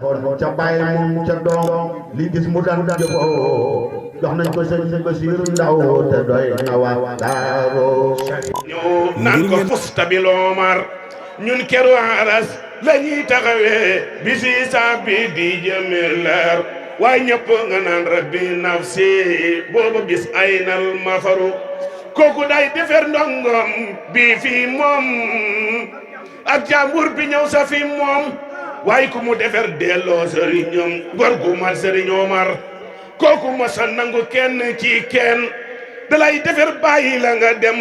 xool ca bàyyi moom ca doom li gis mu daan jëfoo jox nañ ko sëñ Basiru Ndaw te doy na waa Daaru ñëw naan ko fusta bil Omar ñun keru aras la ñuy taxawee bisi sa bi di jëme leer waaye ñëpp nga naan rabbi nafsi booba bis ay nal mafaru kooku day defer ndongom bi fii moom ak jàmbur bi ñëw sa fi moom waaye ku mu defer delloo sëriñam gor gu mat sëriñ Omar kooku masa nangu kenn ci kenn dalay defer bàyyi la nga dem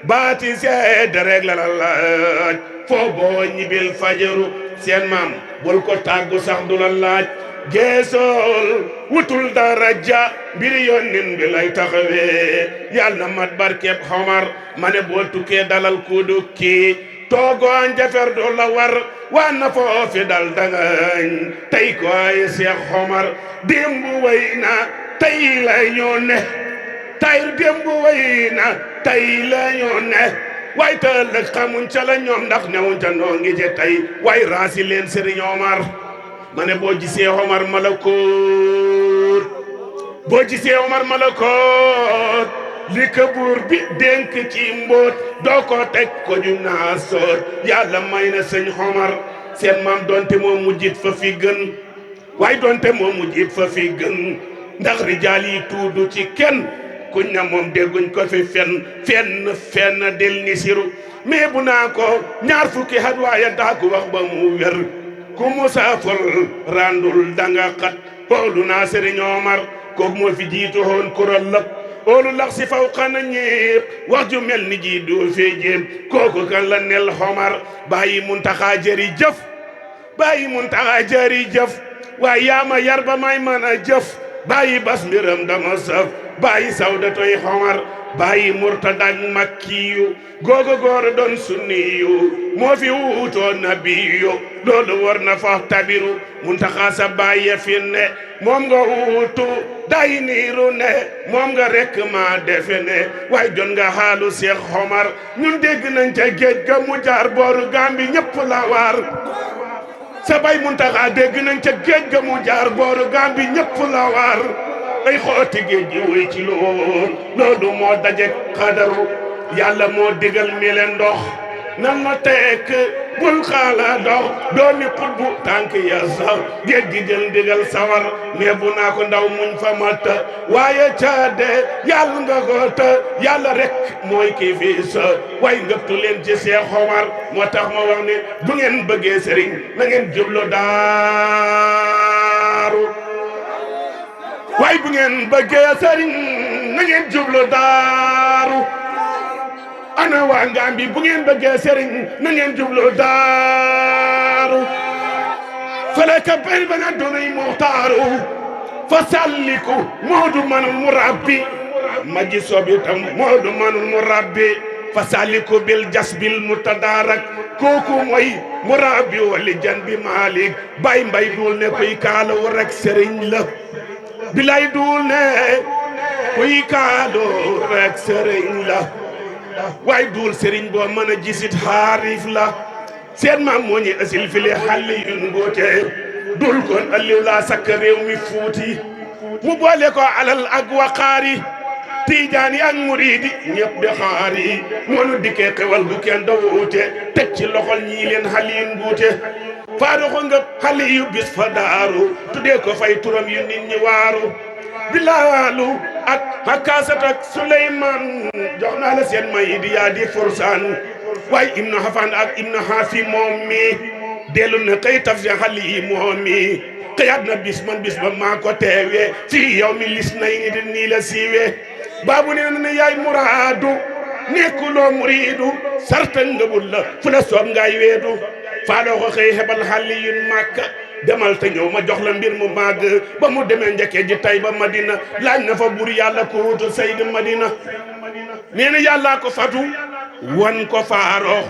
baati seede rek la la laaj foo boo ñibil fajaru seen maam bul ko tàggu sax du la laaj geesool wutul daraja mbiri yonnin bi lay taxawee yàlla na mat barkeb Omar ma ne boo tukkee dalal kudu kii toogoon jafer du la war waa na foofi dal dangañ tey ko ay Cheikh Omar démb way na tey la ñoo ne tay démb way na tey la ñoo ne waaye te ëllëg xamuñ ca la ñoom ndax newuñ ca noo ngi je tey waaye raasi leen Serigne Omar ma ne boo gisee Omar Malakoot boo gisee Omar Malakoot li ko buur bi dénk ci mbóot doo ko teg ko ju naa soot yàlla may na sëñ Omar seen maam donte moo mujjit fa fi gën waaye donte moo mujjit fa fi gën ndax rijaal yi tuudu ci kenn kuñ na moom dégguñ ko fi fenn del ni siru mais bu naa ko ñaar fukki at waaye daa ko wax ba mu wér ku musaafal randul danga xat xoolu naa Serigne Omar kooku moo fi jiitu woon kural lëpp oolu lax si faw xana ñépp wax ju mel ni ji doo fee jéem kooku kan la nel Omar bàyyi Muntaxa jëri jëf bàyyi Muntaxa jëri jëf waaye yaa ma yar ba may mën a jëf bàyyi bas mbiram dama saf bàyyi sawdatoy Omar bàyyi Murtada makkiyu googa góor doon sunniyu moo fi wuutoon nabiyu loolu war na fa tabiru Muntaxa sa bàyyi fi ne moom nga wuutu day niiru ne moom nga rekk ma defe ne waaye jon nga xaalu Cheikh Omar ñun dégg nañ ca géej ga mu jaar booru Gambi ñëpp la waar sa bay Muntaxa dégg nañ ca géej ga mu jaar booru Gambi ñëpp la waar ay xooti géej gi woy ci loolu moo daje xadaru yàlla moo digal mi leen ndox nan ma tekk bul xaala dox doomi xutbu tànk ya sax géej gi jël digal sawar mais bu naa ko ndaw muñ fa matta waaye caade yàlla nga ko ta yàlla rek mooy kii fii sa way ngëptu leen ci Cheikh Omar moo tax ma wax ne bu ngeen bëggee sëriñ na ngeen jublu daaru waaye bu ngeen bëggee sëriñ na ngeen jublu daaru ana waa Ngambi bu ngeen bëggee sëriñ na ngeen jublu daaru fale ka bari ba nga doonay muxtaaru fa salliku moodu manul mu rabbi ma ji sobi tam moodu manul mu rabbi fa salliku bil jasbil mutadarak kooku mooy mu rabbi wali jan bi Malik bay mbay duul ne koy kaalaw rek sëriñ la bilay duul ne kuy kaalaw rek sëriñ la waaye duul sëriñ boo mën a gisit xaarif la seen maam moo ñu asil file xalli yun ngoote dul kon alliw laa sakk réew mi fuuti mu boole ko alal ak waqaari tiijaani ak muriidi ñëpp di xaari moonu dikkee xewal bu kenn da wuute teg ci loxol ñii leen xalli yun nguute faadoxo nga xalli yu bis fa daaru tuddee ko fay turam yu nit ñi waaru bilaalu ak Hakasat ak Suleymaan jox naa la seen may di yaa di forsaan waaye ibnu Hafan ak ibnu Hafi moom mi dellu na kay taf si xali yi moom mi xëyaat na bis man bis ba maa ko teewee fii yow mi lis nay ni di nii la siiwee baabu nee na ne yaay muraadu nekkuloo muriidu sarta ngëbul la fu la soob ngaay weedu faadoo ko xëy xebal xali yun Makka demal te ñëw ma jox la mbir mu màgg ba mu demee njëkkee ji tay ba Madina laaj na fa bur yàlla ko wutu Sayid Madina nee na yàllaa ko fatu wan ko faaroox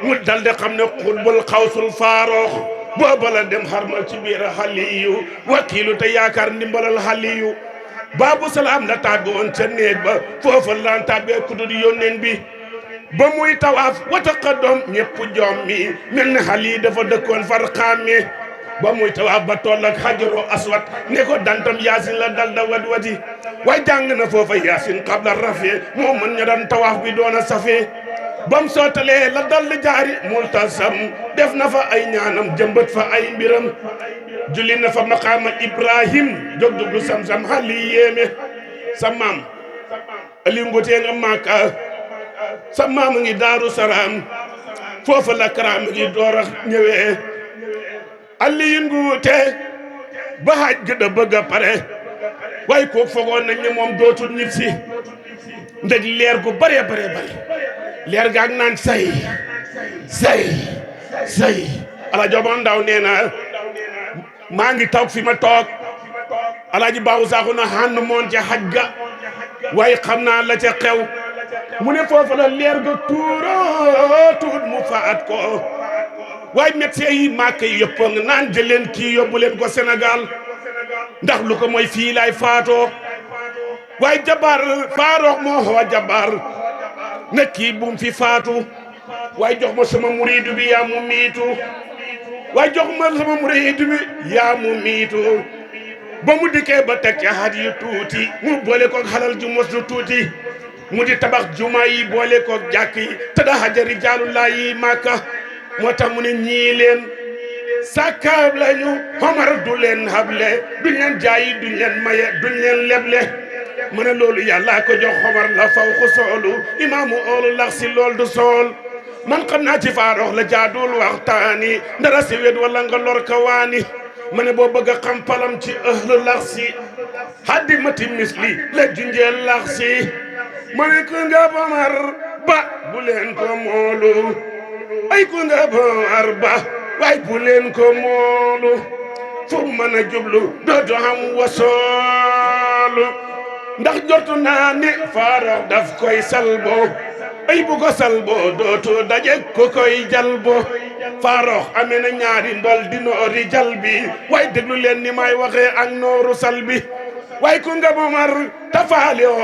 mu dal de xam ne xutbul xawsul faaroox booba la dem xarmal ci biir xaliyu wakiilu te yaakaar ndimbalal xaliyu Baabu Salaam la tàbbi woon ca néeg ba foofa laan tàbbee ku dul yónneen bi ba muy tawaaf wata xadoom ñëpp joom mi mel ne xal yi dafa dëkkoon far xàmme ba muy tawaaf ba toll ak xajaru aswad ne ko dantam yaasin la dal da wad wadi waaye jàng na foofa yaasin qabla rafee moo mën ña daan tawaaf bi doon a safee bam sootalee la dal jaari multasam def na fa ay ñaanam jëmbat fa ay mbiram julli na fa maqaama ibrahim jóg dugg sam-sam xali yéeme sa maam ali ngutee nga Makka sa maam ngi Daaru Salaam foofa la karaam ngi door a ñëwee ali ngutee ba xaaj gëdd a bëgg a pare waaye kooku foogoon nañ ne moom dootul nit si ndeg leer gu bare bare bare leer gaag naan say ala joboon ndaw nee na maa ngi toog fi ma toog alaaji baaxu saaxu na xànn moon ca xaj ga waaye xam naa la ca xew mu ne foofu la leer ga tuut mu faat ko waaye médecin yi màkk yi yëpp nga naan jëleen kii yóbbu leen ko Sénégal ndax lu ko mooy fii laay faatoo waaye jabar faaroox moo xaw a jabar ne kii bum fi faatu waaye jox ma sama muriidu bi yaa mu miitu waaye jox ma sama muriidu bi yaa mu miitu ba mu dikkee ba teg ca xat yu tuuti mu boole ko xalal ju mos lu tuuti mu di tabax juma yi boole ko jàkk yi te da xajari jaalulaa yi Màkka moo tax mu ne ñii leen sàkkaab lañu Omar du leen xable duñ leen jaayi duñ leen maye duñ leen leble mu ne loolu yàlla ko jox Omar la faw ko soolu imaamu oolu lax si lool du sool man xam naa ci faarox la jaadul waxtaani ndara si wet wala nga lor ka waani ma ne boo bëgg a xam palam ci ëhlu lax si haddi mati misli la junjeel lax si ma ne ku nga Omar ba bu leen ko moolu ay ku nga Omar ba waay bu leen ko moolu fu mën a jublu dootu am wasoolu ndax jotu naa ne faarax daf koy salbo ay bu ko salbo dootu daje ko koy jalbo faarax amee na ñaari ndol di noori jal bi waaye déglu leen ni may waxee ak nooru sal bi waaye ku nga Omar tafaali o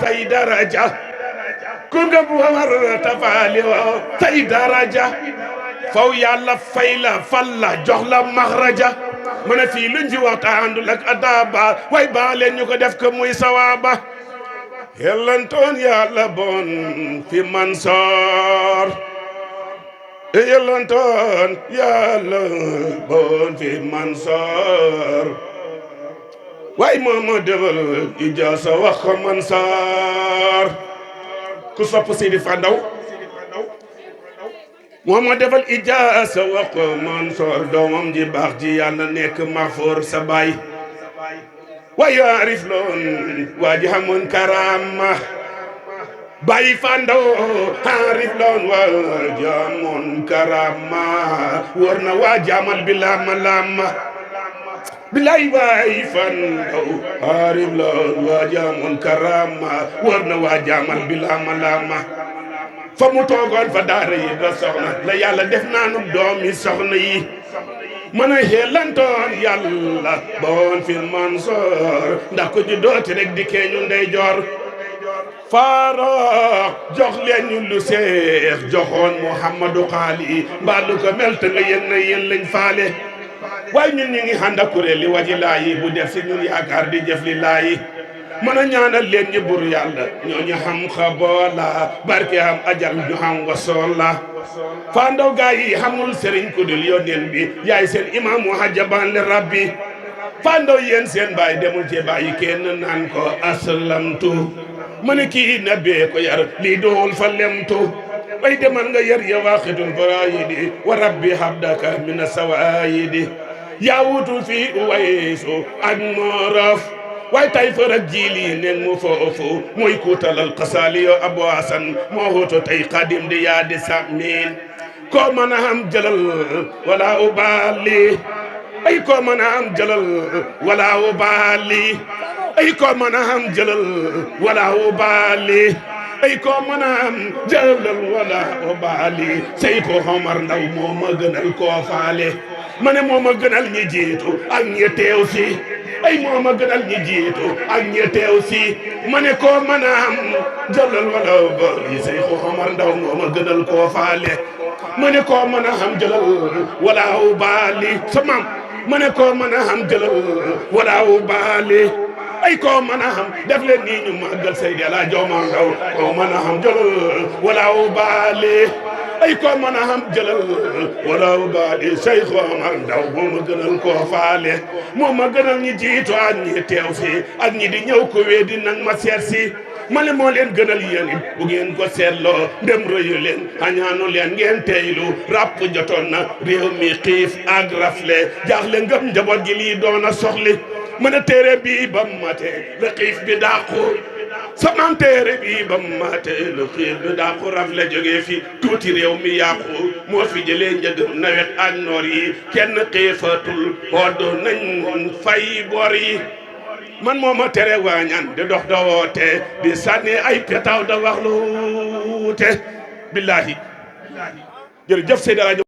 say daraja ku nga Omar tafaali o say daraja faw yàlla fay la fal la jox la maxraja ma ne fii luñ fi waxtaandul ak adaba way baa leen ñu ko def ko muy sawaaba yellantoon yàlla bon fi Mansoor yellantoon yàlla bon fi Mansoor way mooma defal ijaasa wax ko Mansoor ku sopp Seydi Fandaw moo ma defal ijaasa wax ko Mansoor doomam ji baax ji yàlla nekk Mahfoor sa baay waaye arif loon waa ji xamoon karaama baay Fandaw arif loon waa ji xamoon karaama war na waa jaamal bi laama laama bilaay baay Fandaw arif loon waa ji xamoon karaama war na waa jaamal bi laama laama fa mu toogoon fa daara yi da soxna la yàlla def naanu doomi soxna yi mën a xeelantoon yàlla boon fi Mansoor ndax ko ji dooti rek di keeñu ndey joor faaroox jox leen ñu lu seex joxoon Muhammadu xaali mbaa lu ko mel te nga yéen na yéen lañ faale waaye ñun ñu ngi ànd ak kuréel li waji laayi bu def si ñun yaakaar di jëf li laayi mën a ñaanal leen ñi bur yàlla ñooñu xam xaboola barke am ajal ñu xam wasoola Fandaw gaa yi xamul sëriñ ku dul yónneen bi yaay seen imaamu hajjaban li rabbi Fandaw yéen seen baay demul ci bàyyi kenn naan ko aslamtu ma ne kii na bee ko yar lii dool fa lemtu way demal nga yar ya waaxitul faraayidi wa rabbi habdaka mina sawaayidi yaa wutu fi uwaysu ak moorof waaye tay far ak jiili neen mu foofu mooy kuutalal xasaali yo Abu Hasan moo huutu tey xadim di yaa di sàmmiin koo mën a am jëlal wala ubaali ay koo mën a am jëlal wala ubaali ay koo mën a am jëlal wala ubaali ay koo mën a am jëlal wala ubaali Seyku Omar Ndaw moo ma gënal koo faale ma ne moo ma gënal ñi jiitu ak ñi teew si ay moo ma gënal ñi jiitu ak ñi teew si ma ne koo mën a am jëlal wala ubaali Seyku Omar Ndaw moo ma gënal koo faale ma ne koo mën a am jëlal wala ubaali sa maam ma ne koo mën a xam jëlal walaawu baale ay koo mën a xam def leen nii ñu màggal Seydi El Hadji Omar Ndaw koo mën a xam jëlal walaawu baale ay koo mën a xam jëlal walaawu baale Cheikh Omar Ndaw moo ma gënal koo faale moo ma gënal ñi jiitu ak ñi teew fii ak ñi di ñëw ko wee di nag ma seet si ma ne moo leen gënal yéen it bu ngeen ko seetloo ndem rëyu leen añaanu leen ngeen teylu ràpp jotoon na réew mi xiif ak rafle jaaxle ngëm njaboot gi lii doon a soxli ma ne téere bii ba mate la xiif bi dàqu sama téere bii ba mate la xiif bi dàqu rafle jógee fi tuuti réew mi yàqu moo fi jëlee njëg nawet ak noor yi kenn xiifatul xodd nañ fay bor yi man moo ma tere waañan di dox da woote di sànni ay petaaw da wax lu wuute billahi jërëjëf Seydi El Hadji